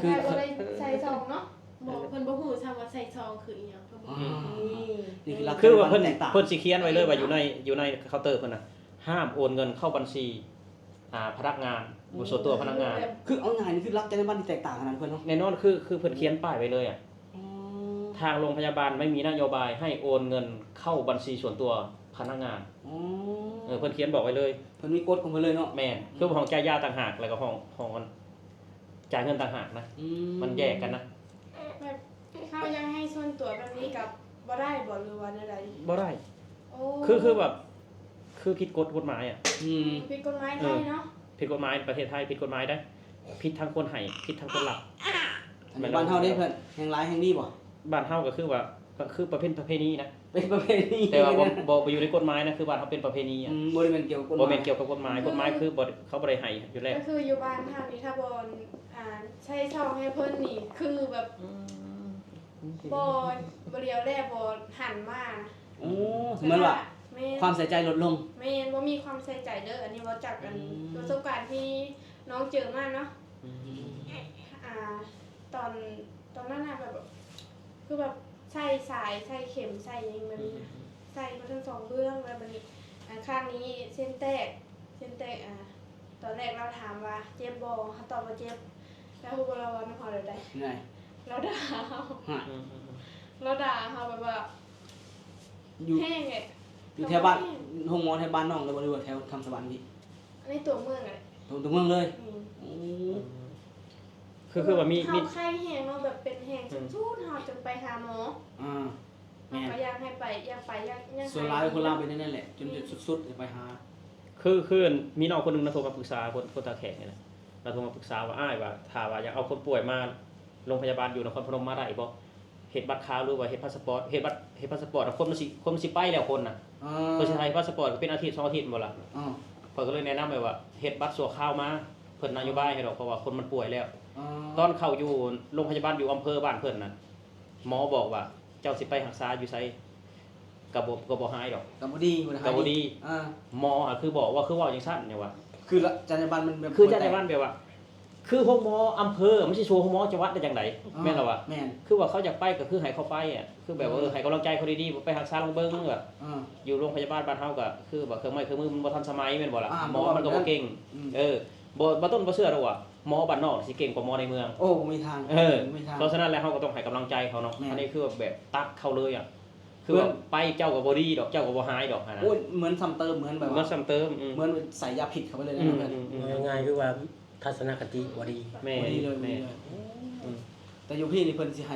ຄືບໍ່ໄດ້ໃສ່ຊອງເນາະ. ບໍ່ ເພິ່ນບໍ່ຮູ້ຊ້ຳວ່າໃສ່ຊອງຄືອີ່ຫຍັງ ເພິ່ນບໍ່ຮູ້. ນີ້ຄືວ່າເພິ່ນ ເພິ່ນຊິຂຽນໄວ້ເລີຍວ່າຢູ່ໃນ ຢູ່ໃນເຄົາເຕີເພິ່ນນະ ຫ້າມໂອນເງິນເຂົ້າບັນຊີ ອ່າ ພະນັກງານ ບໍ່ສ່ວນຕົວພະນັກງານ. ຄືເອົາງ່າຍນີ້ ຄືຫຼັກຈານນະບັນທີ່ແຕກຕ່າງຂະໜາດເພິ່ນເນາະ. ແນ່ນອນ ຄື ຄືເພິ່ນຂຽນປ້າຍໄວ້ເລີຍອະ. ທາງໂຮງພະຍາບານໄມ່ມີນະໂຍບາຍໃຫ້ໂອນເງິນເຂົ້າບັນຊີສ່ວນຕົວພະນັກງານ. ເອີ ເພິ່ນຂຽນບອກໄວ້ເລີຍ ເພິ່ນມີກົດຂອງເພິ່ນເລີຍເນາະ. ແມ່ນ ຄືຫ້ອງຈ່າຍຢາຕ່າງຫາກ ແລ້ວກໍຫ້ອງ ຫ້ອງ ອັນ ຈ່າຍເງິນຕ່າງຫາກນະ. ມັນແຍກກັນນະ. ແບບເຮົາຢາກໃຫ້ສ່ວນຕົວແບບນີ້ກໍບໍ່ໄດ້ບໍ ຫຼືວ່າແນວໃດ? ບໍ່ໄດ້. ໂອ້ ຄື ຄືແບບ ຄືຜິດກົດ ກົດໝາຍອະ. ຜິດກົດໝາຍໄທເນາະ. ເອີ ຜິດກົດໝາຍປະເທດໄທ ຜິດກົດໝາຍໄດ໋ ຜິດທັງຄົນໃຫ້ ຜິດທັງຄົນຮັບ. ອັນນີ້ບ້ານເຮົາເດ້ເພິ່ນ ແຮ່ງຫຼາຍແຮ່ງມີບໍ? ບ້ານເຮົາກໍຄືວ່າ ກໍຄືປະເພ ປະເພນີນະ ເປັນປະເພນີ ແຕ່ວ່າບໍ່ ບໍ່ ບໍ່ຢູ່ໃນກົດໝາຍນະ ຄືບ້ານເຮົາເປັນປະເພນີອະ. ອືມ ບໍ່ແມ່ນກ່ຽວກັບກົດໝາຍ ບໍ່ແມ່ນກ່ຽວກັບກົດໝາຍ ກົດໝາຍຄືບໍ່ ເຂົາບໍ່ໄດ້ໃຫ້ຢູ່ແລ້ວ. ກໍຄືຢູ່ບ້ານເຮົານີ້ ຖ້າບໍ່ ອ່າ ໃສ່ຊອງໃຫ້ເພິ່ນນີ້ ຄືແບບ ອືມ ບໍ່ ບໍ່ຫຼຽວແລບໍ່ຫັນມາ. ໂອ້ ເໝືອນວ່າ ແມ່ນ ຄວາມໃສ່ໃຈລົດລົງ. ແມ່ນ ບໍ່ມີຄວາມໃສ່ໃຈເດີ ອັນນີ້ເວົ້າຈາກ ອືມ ປະສົບການທີ່ນ້ອງເຈີມາເນາະ. ອືມ ອ່າ ຕອນ ຕອນນັ້ນນະ ແບບ ຄືແບບໃສ່ສາຍ ໃສ່ເຂັມ ໃສ່ຫຍັງແບບນີ້ນະ ໃສ່ມາທັງສອງເບື້ອງ ແລ້ວບາດນີ້ ອ່າ ຂ້າງນີ້ເສັ້ນແຕກ ເສັ້ນແຕກ ອ່າ ຕອນແລກລາວຖາມວ່າເຈັບບໍ່ ເຮົາຕອບວ່າເຈັບ ແລ້ວຮູ້ບໍ່ລາວເວົ້ານຳເຮົາແນວໃດ? ລາວດ່າເຮົາ ລາວດ່າເຮົາແບບວ່າ ຢູ່ ແຮງແຫຼະ ຢູ່ແຖວບ້ານ ໂຮງໝໍແຖວບ້ານນ້ອງເລີຍບໍ່ ຫຼືວ່າແຖວຄຳສະຫວັນນີ້? ໃນຕົວເມືອງແຫຼະ ຕົວ ຕົວເມືອງເລີຍ. ອືມ ໂອ້ ຄື ຄືວ່າມີ ເຮົາໄຂ້ແຮງເນາະ ແບບເປັນແຮງ ອືມ ສຸດໆ ເຮົາຈຶ່ງໄປຫາໝໍ. ອ່າ ແມ່ນ ເຮົາກໍຢາກໃຫ້ໄປ ຢາກໄປ ຢາກ ຢາກ ສ່ວນຫຼາຍຄົນລາວເປັນແນວນັ້ນແຫຼະ ຈົນ ອືມ ສຸດໆ ຈະໄປຫາ. ຄື ຄືມີນ້ອງຄົນໜຶ່ງນະ ໂທມາປຶກສາ ຄົນ ຄົນທ່າແຂກນີ້ແຫຼະ ລາວໂທມາປຶກສາວ່າ ອ້າຍ ວ່າ ຖ້າວ່າຢາກເອົາຄົນປ່ວຍມາໂຮງພະຍາບານຢູ່ນະຄອນພະນົມມາໄດ້ບໍ່? ເຮັດບັດຂາວ ຫຼືວ່າເຮັດພາສປອດ? ເຮັດບັດ ເຮັດພາສປອດ ຄົນມັນຊິ ຄົນມັນຊິໄປແລ້ວຄົນນະ. ເອີ ເພິ່ນຊິຖ່າຍພາສປອດກໍເປັນອາທິດສອງອາທິດບໍ່ລະ? ເອີ ຂ້ອຍກໍເລີຍແນະນຳໄປວ່າ ເຮັດບັດຊົ່ວຄາວມາ ເພິ່ນນະໂຍບາຍໃຫ້ດອກ ເພາະວ່າຄົນມັນປ່ວຍແລ້ວ. ເອີ ຕອນເຂົາຢູ່ໂຮງພະຍາບານຢູ່ອຳເພີບ້ານເພິ່ນນະ ໝໍບອກວ່າ ເຈົ້າຊິໄປຮັກສາຢູ່ໃສ ກໍບໍ່ ກໍບໍ່ຫາຍດອກ ກໍບໍ່ດີ ກໍບໍ່ດີ. ອ່າ ໝໍ ອາ ຄືບອກວ່າ ຄືເວົ້າຈັ່ງຊັ້ນ ຫຍັງວ່າ ຄືລະ ຈັນຍາບັນມັນແບບ ຄືຈັນຍາບັນແບບວ່າ ຄືໂຮງໝໍອຳເພີ ມັນຊິສູ້ໂຮງໝໍຈັງຫວັດໄດ້ຈັ່ງໃດ? ອ່າ ແມ່ນລະວະ? ແມ່ນ ຄືວ່າເຂົາຢາກໄປກໍຄືໃຫ້ເຂົາໄປອະ ຄືແບບ ອືມ ເອີ ໃຫ້ກຳລັງໃຈເຂົາດີໆ ໄປຮັກສາລອງເບິ່ງວ່າ ອ່າ ຢູ່ໂຮງພະຍາບານບ້ານເຮົາກໍຄືວ່າເຄື່ອງໄມ້ເຄື່ອງມືມັນບໍ່ທັນສະໄໝແມ່ນບໍ່ລະ? ອ່າ ໝໍມັນກໍບໍ່ເກັ່ງ. ອືມ ເອີ ບໍ່ ບໍ່ຕົ້ນບໍ່ເຊື່ອດອກວ່າ ໝໍບ້ານນອກຊິເກັ່ງກວ່າໝໍໃນເມືອງ. ໂອ້ ບໍ່ມີທາງ. ເອີ ບໍ່ມີທາງ. ເພາະສະນັ້ນແລ້ວ ເຮົາກໍຕ້ອງໃຫ້ກຳລັງໃຈເຂົາເນາະ. ແມ່ນ ອັນນີ້ຄືແບບຕັດເຂົາເລີຍອະ ຄືວ່າ ເພິ່ນ ໄປເຈົ້າກໍບໍ່ດີດອກ ເຈົ້າກໍບໍ່ຫາຍດອກຫັ້ນນະ. ໂອ້ຍ ເໝືອນຊ້ຳເຕີມ ເໝືອນແບບວ່າ ເໝືອນຊ້ຳເຕີມ ອືມ ເໝືອນໃສ່ຢາພິດເຂົ້າໄປເລີຍນະ. ອືມ ເພິ່ນ ອືມ ອືມ ງ່າຍໆ ຄືວ່າທັດສະນະຄະຕິບໍ່ດີ. ແມ່ນ ບໍ່ດີເລີຍ ແມ່ນ ບໍ່ດີເລີຍ. ອືມ ແຕ່ຢູ່ພີ້ນີ້ເພິ່ນຊິໃຫ້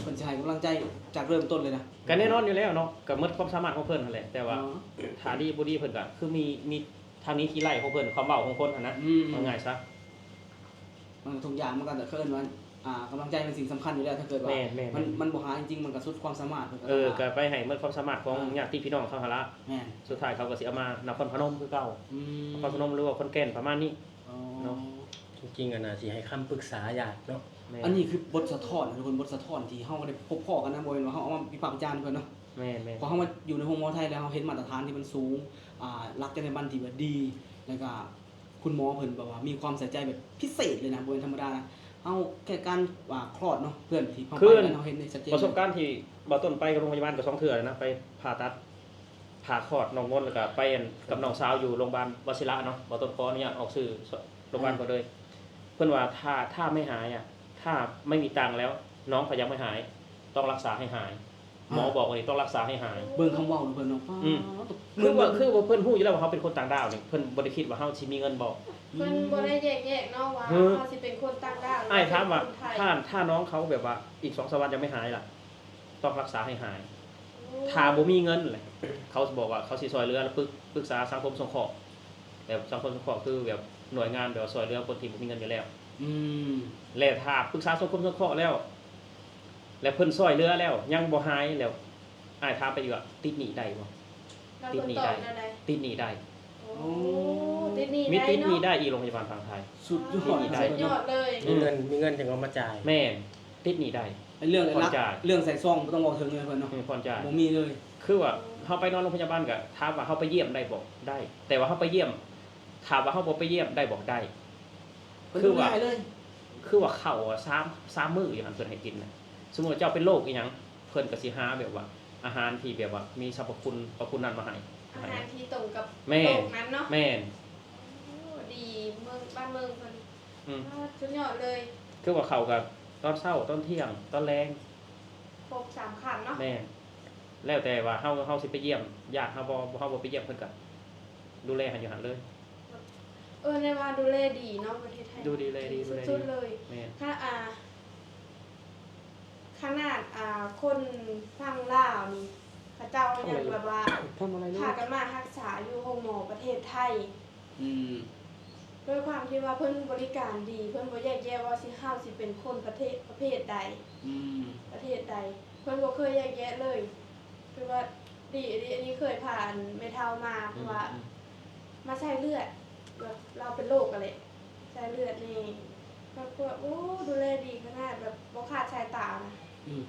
ເພິ່ນຊິໃຫ້ກຳລັງໃຈຈາກເລີ່ມຕົ້ນເລີຍນະ. ກໍແນ່ນອນຢູ່ແລ້ວເນາະ ກໍໝົດຄວາມສາມາດຂອງເພິ່ນຫັ້ນແຫຼະ ແຕ່ວ່າ ເອີ ຖ້າດີບໍ່ດີເພິ່ນກໍຄືມີ ມີ ທາງນີ້ທີ່ໄລ່ຂອງເພິ່ນ ຄວາມເວົ້າຂອງຄົນຫັ້ນນະ. ອືມ ເອົາງ່າຍຊະ ເອີ ທຸກຢ່າງມັນກໍ ເຂົາເອີ້ນວ່າ ອ່າ ກຳລັງໃຈເປັນສິ່ງສຳຄັນຢູ່ແລ້ວ. ຖ້າເກີດວ່າ ແມ່ນໆໆ ມັນ ມັນບໍ່ຫາຍຈິງໆ ມັນກໍສຸດຄວາມສາມາດ ເພິ່ນກໍ ເອີ ກໍໄປໃຫ້ໝົດຄວາມສາມາດຂອງ ອ່າ ຍາດຕິພີ່ນ້ອງເຂົາຫັ້ນລະ. ແມ່ນ ສຸດທ້າຍເຂົາກໍຊິເອົາມານະຄອນພະນົມຄືເກົ່າ. ອືມ ນະຄອນພະນົມ ຫຼືວ່າຂອນແກ່ນປະມານນີ້. ອໍ ເນາະ ຈິງໆ ກໍໜ້າຊິໃຫ້ຄຳປຶກສາຍາກເນາະ. ແມ່ນ ອັນນີ້ຄືບົດສະທ້ອນນະທຸກຄົນ ບົດສະທ້ອນທີ່ເຮົາກໍໄດ້ພົບພໍ້ກັນນະ ບໍ່ແມ່ນວ່າເຮົາເອົາມາວິພາກວິຈານເພິ່ນເນາະ. ແມ່ນໆ ເພາະເຮົາມາຢູ່ໃນໂຮງໝໍໄທແລ້ວ ເຮົາເຫັນມາດຕະຖານທີ່ມັນສູງ ອ່າ ຫຼັກຈັນຍາບັນທີ່ວ່າດີ ແລ້ວກໍ ຄຸນໝໍເພິ່ນແບບວ່າມີຄວາມໃສ່ໃຈແບບພິເສດເລີຍນະ ບໍ່ແມ່ນທຳມະດານະ. ເຮົາແຄ່ການ ອ່າ ຄລອດເນາະ ເພື່ອນທີ່ເຮົາໄປນັ້ນ ເຮົາເຫັນໄດ້ຊັດເຈນ. ປະສົບການທີ່ບ່າວຕົ້ນໄປໂຮງພະຍາບານກໍສອງເທື່ອແລ້ວນະ ໄປຜ່າຕັດ ຜ່າຄອດນ້ອງມົນ ແລ້ວກໍໄປ ອັນ ກັບນ້ອງສາວຢູ່ໂຮງບານວະຊິລະເນາະ. ບ່າວຕົ້ນຂໍອະນຸຍາດອອກຊື່ໂຮງບານເພິ່ນເລີຍ. ເພິ່ນວ່າ ຖ້າ ຖ້າໄມ່ຫາຍອະ ຖ້າໄມ່ມີຕັງແລ້ວ ນ້ອງກໍຍັງໄມ່ຫາຍ ຕ້ອງລັກສາໃຫ້ຫາຍ. ໝໍບອກວ່ານີ້ຕ້ອງລັກສາໃຫ້ຫາຍ. ເບິ່ງຄຳເວົ້າຂອງເພິ່ນເນາະ. ອືມ. ຄືວ່າ ຄືວ່າເພິ່ນຮູ້ຢູ່ແລ້ວວ່າເຮົາເປັນຄົນຕ່າງດ້າວນີ້ ເພິ່ນບໍ່ໄດ້ຄິດວ່າເຮົາຊິມີເງິນບໍ່? ເພິ່ນບໍ່ໄດ້ແຍກແຍະເນາະວ່າເຮົາຊິເປັນຄົນຕ່າງດ້າວ ອ້າຍຖາມວ່າ ຖ້າ ຖ້ານ້ອງເຂົາແບບວ່າອີກສອງສາມວັນຍັງບໍ່ຫາຍລະ ຕ້ອງລັກສາໃຫ້ຫາຍ. ໂອ້ ຖ້າບໍ່ມີເງິນແຫຼະ ເຂົາຊິບອກວ່າເຂົາຊິຊ່ອຍເຫຼືອ ແລ້ວປຶກ ປຶກສາສັງຄົມສົງເຄາະ ແບບສັງຄົມສົງເຄາະຄືແບບໜ່ວຍງານແບບວ່າຊ່ອຍເຫຼືອຄົນທີ່ບໍ່ມີເງິນຢູ່ແລ້ວ. ອືມ. ແລະ ຖ້າປຶກສາສັງຄົມສົງເຄາະແລ້ວ ແລະ ເພິ່ນຊ່ອຍເຫຼືອແລ້ວຍັງບໍ່ຫາຍແລ້ວ ອ້າຍຖາມໄປອີກວ່າ ຕິດໜີ້ໄດ້ບໍ່? ຕິດໜີ້ໄດ້. ຕິດໜີ້ໄດ້. ໂອ້ ຕິດໜີ້ໄດ້ເນາະ. ມີຕິດໜີ້ໄດ້ອີກ ໂຮງພະຍາບານຝັ່ງໄທ. ສຸດຍອດ ສຸດຍອດເລີຍ. ມີເງິນ ມີເງິນຈຶ່ງເອົາມາຈ່າຍ. ແມ່ນ. ຕິດໜີ້ໄດ້. ເລື່ອງ ເລື່ອງໃສ່ຊອງບໍ່ຕ້ອງເວົ້າເຖິງເລີຍເພິ່ນເນາະ. ຜ່ອນຈ່າຍ. ບໍ່ມີເລີຍ. ຄືວ່າເຮົາໄປນອນໂຮງພະຍາບານ ກໍຖາມວ່າເຮົາໄປຢ້ຽມໄດ້ບໍ່? ໄດ້. ແຕ່ວ່າເຮົາໄປຢ້ຽມ ຖາມວ່າເຮົາບໍ່ໄປຢ້ຽມໄດ້ບໍ່? ໄດ້. ຄືວ່າ ຄືວ່າເຂົ້າສາມ ສາມມື້ຢູ່ຫັ້ນເພິ່ນໃຫ້ກິນນະ. ສົມມຸດວ່າເຈົ້າເປັນໂລກອີ່ຫຍັງ ເພິ່ນກໍຊິຫາແບບວ່າອາຫານທີ່ແບບວ່າມີສັບພະຄຸນ ພະຄຸນນັ້ນມາໃຫ້. ອາຫານທີ່ຕົງກັບ ແມ່ນ ໂລກນັ້ນເນາະ. ແມ່ນ. ໂອ້ ດີ ເມືອງ ບ້ານເມືອງເພິ່ນ. ອືມ. ສຸດຍອດເລີຍ. ຄືວ່າເຂົ້າກໍຕອນເຊົ້າ ຕອນທ່ຽງ ຕອນແລງ ຄົບສາມຄັ້ງເນາະ. ແມ່ນ. ແລ້ວແຕ່ວ່າເຮົາ ເຮົາຊິໄປຢ້ຽມ ຍາດເຮົາບໍ່ ເຮົາບໍ່ໄປຢ້ຽມ ເພິ່ນກໍດູແລໃຫ້ຢູ່ຫັ້ນເລີຍ. ເອີ ແມ່ນວ່າດູແລດີເນາະ ປະເທດໄທ. ດູດີແລດີ ດູແລດີສຸດໆເລີຍ. ແມ່ນ. ຂະ ອ່າ ຂະໜາດ ອ່າ ຄົນຝັ່ງລາວນີ້ ເຂົາເຈົ້າຍັງແບບວ່າພາກັນມາຮັກສາຢູ່ໂຮງໝໍປະເທດໄທ. ອືມ. ດ້ວຍຄວາມທີ່ວ່າເພິ່ນບໍລິການດີ ເພິ່ນບໍ່ແຍກແຍະວ່າຊິ ເຮົາຊິເປັນຄົນປະເທດ ປະເພດໃດ. ອືມ. ປະເທດໃດ ເພິ່ນບໍ່ເຄີຍແຍກແຍະເລີຍ. ຄືວ່າດີອີ່ຫຼີ. ອັນນີ້ເຄີຍພາແມ່ເຖົ້າມາ ເພາະວ່າ ອືມ ມາໃສ່ເລືອດ ແບບລາວເປັນໂລກຫັ້ນແຫຼະ ໃສ່ເລືອດນີ້ ແບບວ່າ ໂອ້ ດູແລດີຂະໜາດ ແບບບໍ່ຂາດສາຍຕານະ. ອືມ.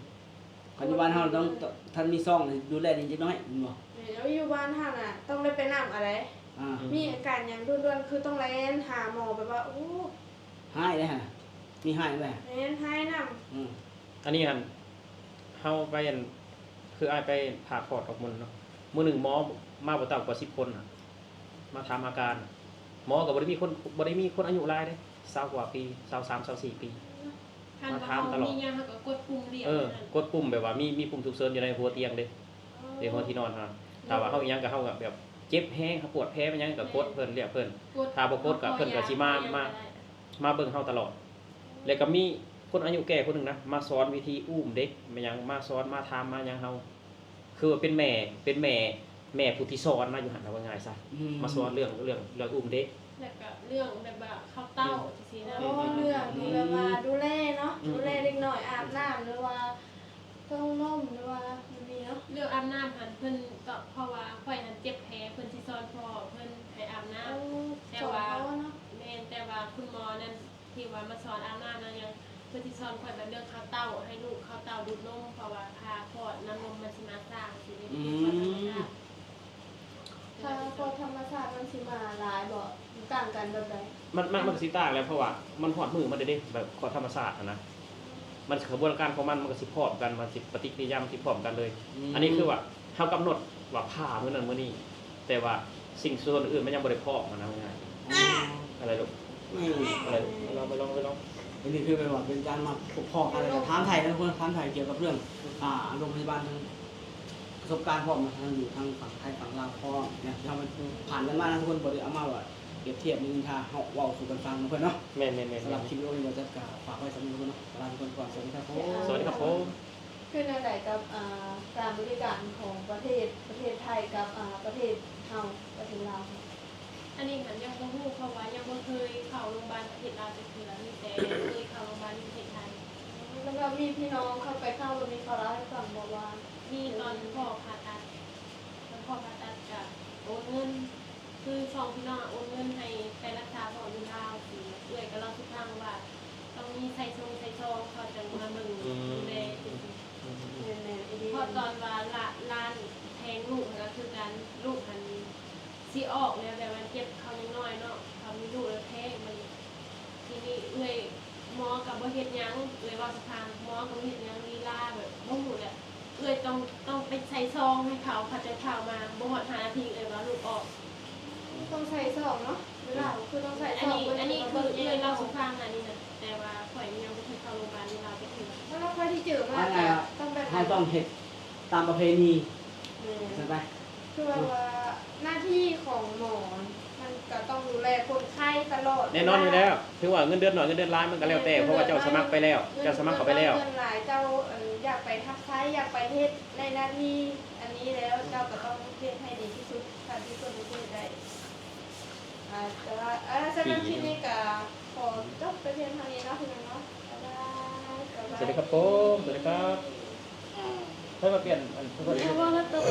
ປັດຈຸບັນເຮົາຕ້ອງ ເອີ ຖ້າມີຊອງ ດູແລດີຈັກໜ້ອຍແມ່ນບໍ່? ແມ່ນ. ຢູ່ບ້ານເຮົານະ ຕ້ອງໄດ້ໄປນຳເອົາໃດ໋. ອ່າ ອືມ. ມີອາການຫຍັງດ່ວນໆ ຄືຕ້ອງແລ່ນຫາໝໍ ແບບວ່າ ໂອ້ ຮ້າຍເດ້ຫັ້ນ ມີຮ້າຍແລ້ວ. ແມ່ນ ຮ້າຍນຳ. ອືມ. ອັນນີ້ຫັ້ນ ເຮົາໄປ ອັນ ຄືອ້າຍໄປຜ່າຄອດອອກມົນເນາະ ມື້ໜຶ່ງໝໍມາບໍ່ຕ່ຳກວ່າສິບຄົນນະ ມາຖາມອາການ. ໝໍກໍບໍ່ໄດ້ມີຄົນ ບໍ່ໄດ້ມີຄົນອາຍຸຫຼາຍເດ້ ຊາວກວ່າປີ ຊາວສາມ ຊາວສີ່ປີ ມາຖາມຕະຫຼອດ. ເຮົາມີຫຍັງເຮົາກໍກົດປຸ່ມລຽກ. ເອີ ກົດປຸ່ມແບບວ່າມີ ມີປຸ່ມສຸກເສີນຢູ່ໃນຫົວຕຽງເດ້ ໃນຫົວທີ່ນອນຫັ້ນ. ຖ້າວ່າເຮົາອີ່ຫຍັງກໍ ເຮົາກໍແບບເຈັບແຮງ ເຮົາປວດແຜ ອີ່ຫຍັງກໍກົດເພິ່ນ ລຽກເພິ່ນ. ຖ້າບໍ່ກົດກໍເພິ່ນກໍຊິມາ ມາ ມາເບິ່ງເຮົາຕະຫຼອດ. ແລ້ວກໍມີຄົນອາຍຸແກ່ຄົນໜຶ່ງນະ ມາສອນວິທີອຸ້ມເດັກ ແມ່ນຫຍັງ ມາສອນ ມາຖາມ ມາຫຍັງເຮົາ ຄືວ່າເປັນແມ່ ເປັນແມ່ ແມ່ຜູ້ທີ່ສອນນະ ຢູ່ຫັ້ນນະ ວ່າງ່າຍຊະ. ອືມ. ມາສອນເລື່ອງ ເລື່ອງ ເລື່ອງອຸ້ມເດັກ ແລ້ວກໍເລື່ອງແບບວ່າເຂົ້າເຕົ້າ ອືມ ຈັ່ງຊີ້ນະ. ອໍ ເລື່ອງທີ່ແບບວ່າດູແລເນາະ. ອືມ. ດູແລເດັກນ້ອຍ ອາບນ້ຳ ຫຼືວ່າ ຊົງນົມ ຫຼືວ່າແບບນີ້ເນາະ. ເລື່ອງອາບນ້ຳຫັ້ນ ເພິ່ນກໍ ເພາະວ່າຂ້ອຍຫັ້ນເຈັບແຜ ເພິ່ນຊິສອນພໍ່ເພິ່ນໃຫ້ອາບນ້ຳ. ໂອ້ ແຕ່ວ່າ ສອນພໍ່ເນາະ. ແມ່ນ. ແຕ່ວ່າຄຸນໝໍນັ້ນ ທີ່ວ່າມາສອນອາບນ້ຳນະຫຍັງ ເພິ່ນຊິສອນຂ້ອຍແບບເລື່ອງເຂົ້າເຕົ້າ ໃຫ້ລູກເຂົ້າເຕົ້າດູດນົມ ເພາະວ່າຜ່າຄອດນ້ຳນົມມັນຊິມາຊ້າ ຊິໄດ້ ອືມ ຜ່າຄອດທຳມະຊາດ. ຖ້າຄອດທຳມະຊາດມັນຊິມາຫຼາຍບໍ່? ມັນຕ່າງກັນແບບໃດ? ມັນ ມັນ ມັນກໍຊິຕ່າງແຫຼະ ເພາະວ່າມັນຮອດມື້ມັນເດ້ ແບບຄອດທຳມະຊາດຫັ້ນນະ ມັນ ຂະບວນການຂອງມັນ ມັນກໍຊິພ້ອມກັນ ມັນຊິປະຕິກິລິຍາມັນຊິພ້ອມກັນເລີຍ. ອືມ. ອັນນີ້ຄືວ່າເຮົາກຳນົດວ່າຜ່າມື້ນັ້ນມື້ນີ້ ແຕ່ວ່າສິ່ງສ່ວນອື່ນມັນຍັງບໍ່ໄດ້ພ້ອມຫັ້ນນະ ວ່າງ່າຍ. ອໍ ອະໄລລູກ? ອືມ. ອະໄລລູກ? ໄປລອງ ໄປລອງ ໄປລອງ. ອັນນີ້ຄືແບບວ່າເປັນການມາພົບພໍ້ກັນ ແລ້ວກໍຖາມໄຖ່ກັນ ຖາມໄຖ່ກ່ຽວກັບເລື່ອງ ອ່າ ໂຮງພະຍາບານ ປະສົບການພ້ອມນະ ທັງຢູ່ທັງຝັ່ງໄທຝັ່ງລາວພ້ອມນະ ທີ່ເຮົາ ອືມ ຜ່ານກັນມານະ ທຸກຄົນບໍ່ໄດ້ເອົາມາວ່າປຽບທຽບ ມີນິນທາ ເຮົາເວົ້າສູ່ກັນຟັງນະເພິ່ນເນາະ. ແມ່ນໆໆໆ. ສຳລັບຄລິບວິດີໂອນີ້ ບ່າວຈັດກໍຝາກໄວ້ສ່ຳນີ້ເນາະ ລາທຸກຄົນກ່ອນ. ສະຫວັດດີຄັບຜົມ. ສະຫວັດດີຄັບຜົມ. ຄືແນວໃດກັບ ອ່າ ການບໍລິການຂອງປະເທດ ປະເທດໄທກັບ ອ່າ ປະເທດເຮົາ ປະເທດລາວ? ອັນນີ້ຫັ້ນຍັງບໍ່ຮູ້ ເພາະວ່າຍັງບໍ່ເຄີຍເຂົ້າໂຮງບານປະເທດລາວຈັກເທື່ອ ມີແຕ່ເຄີຍເຂົ້າໂຮງບານຢູ່ປະເທດໄທ. ແລ້ວກໍມີພີ່ນ້ອງເຂົາໄປເຂົ້າ ແລ້ວມີເຂົາເລົ່າໃຫ້ຟັງບໍ່ວ່າ ມີຕອນພໍ່ຜ່າຕັດ ຕອນພໍ່ຜ່າຕັດກະໂອນເງິນ ຄືສອງພີ່ນ້ອງໂອນເງິນໃຫ້ໄປລັກສາພໍ່ຢູ່ລາວ ເອື້ອຍກໍເລົ່າສູ່ຟັງວ່າ ຕ້ອງມີໃສ່ຊົງໃສ່ຊອງ ເຂົາຈັ່ງມາເບິ່ງ ອືມ ດູແລຈັ່ງຊີ້. ອືມໆໆ. ແມ່ນໆ ອີ່ຫຼີ. ເພາະຕອນວ່າຫຼານ ຫຼານແທງລູກຫັ້ນກໍຄືກັນ ລູກຫັ້ນຊິອອກແລ້ວ ແບບວ່າເຈັບເຂົາຍັງນ້ອຍເນາະ ເຂົາມີລູກແລ້ວແທ້ງບັດນີ້. ທີນີ້ເອື້ອຍ ໝໍກໍບໍ່ເຮັດຫຍັງ ເອື້ອຍເວົ້າສູ່ຟັງ ໝໍກໍບໍ່ເຮັດຫຍັງ ລີລາແບບບໍ່ຮູ້ແຫຼະ. ເອື້ອຍຕ້ອງ ຕ້ອງໄປໃສ່ຊອງໃຫ້ເຂົາ ເຂົາຈັ່ງເຂົ້າມາ ບໍ່ຮອດຫ້ານາທີເອື້ອຍວ່າລູກອອກ. ຕ້ອງໃສ່ຊອງເນາະ ເວລາ ອືມ ຄືຕ້ອງໃສ່ຊອງ. ອັນນີ້ ເພິ່ນ ອັນນີ້ຄືເອື້ອຍເລົ່າສູ່ຟັງ ອັນນີ້ນະ ແຕ່ວ່າຂ້ອຍຍັງບໍ່ເຄີຍເຂົ້າໂຮງບານຢູ່ລາວຈັກເທື່ອ. ເຮົາລະຄ່ອຍໄດ້ເຈີມາ ເຮົາຕ້ອງເຮັດ ຕາມປະເພນີ ແມ່ນ ວ່າຊັ້ນໄປ. ຄືວ່າ ວ່າໜ້າທີ່ຂອງໝໍ ມັນກໍຕ້ອງດູແລຄົນໄຂ້ຕະຫຼອດເວລາ. ແນ່ນອນຢູ່ແລ້ວ ເຖິງວ່າເງິນເດືອນໜ້ອຍເງິນເດືອນຫຼາຍ ມັນກໍແລ້ວແຕ່ ແມ່ນ ເພາະວ່າເຈົ້າສະໝັກໄປແລ້ວ ເຈົ້າສະໝັກເຂົ້າໄປແລ້ວ ເງິນຫຼາຍ ເຈົ້າ ອັນ ຢາກໄປຮັບໃຊ້ ຢາກໄປເຮັດໃນໜ້າທີ່ອັນນີ້ແລ້ວ ເຈົ້າກໍຕ້ອງເຮັດໃຫ້ດີທີ່ສຸດເທົ່າທີ່ເພິ່ນເຮັດໄດ້. ອ່າ ແຕ່ວ່າ ເອີ ສຳລັບຄລິບນີ້ກໍຂໍຈົບໄປພຽງເທົ່ານີ້ເນາະ ພີ່ນ້ອງເນາະ. ບາຍບາຍ ສະຫວັດດີຄັບຜົມ ສະຫວັດດີຄັບ. ໃຜມາປ່ຽນອັນ ເພາະວ່າລະຕົກ